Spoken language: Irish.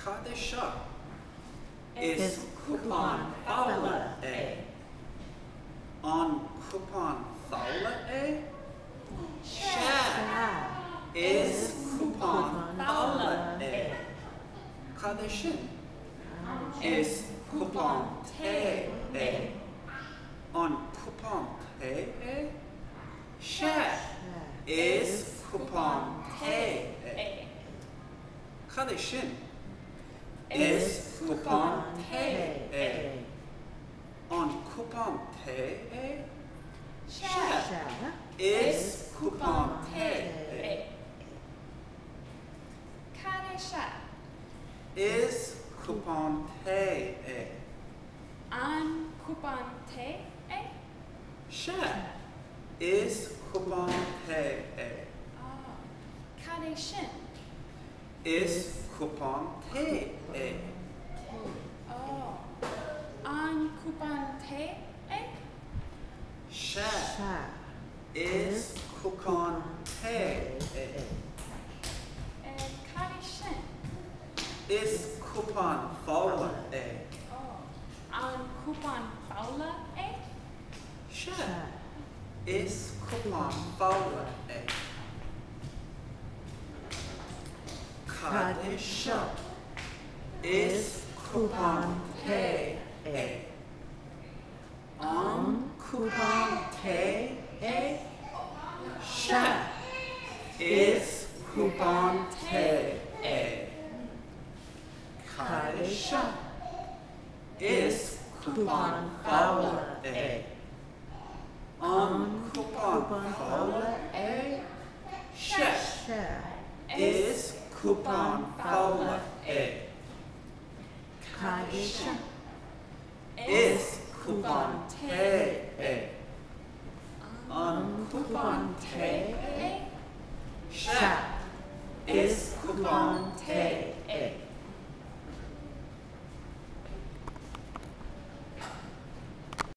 Cad é seo? Is cupán foghla é. An cupán foghla é? Sea! Is cupán foghla é. Cad é sin? Is cupán tae é. An cupán tae é? Sea! Is cupán tae é. Cad é sin? Is cupán tae é. An cupán tae é? Sea! Is cupán tae é. Cad é seo? Is cupán tae é. An cupán tae é? Sea! Is cupán tae é. Ah. Cad é sin? Is cupán tae é. Oh. An cupán tae é? Sea! Is cupán tae é. Cad é sin? Is cupán foghla é. Oh. An cupán foghla é? Sea! Is cupán foghla é. Cad é seo? Is cupán tae é. An cupán tae é? Sea! Is cupán tae é. Cad é seo? Is cupán foghla é. An cupán foghla é? Sea! Is cupán foghla é. Cad é seo? Is cupán tae é. An cupán tae é? Sea! Is cupán tae é.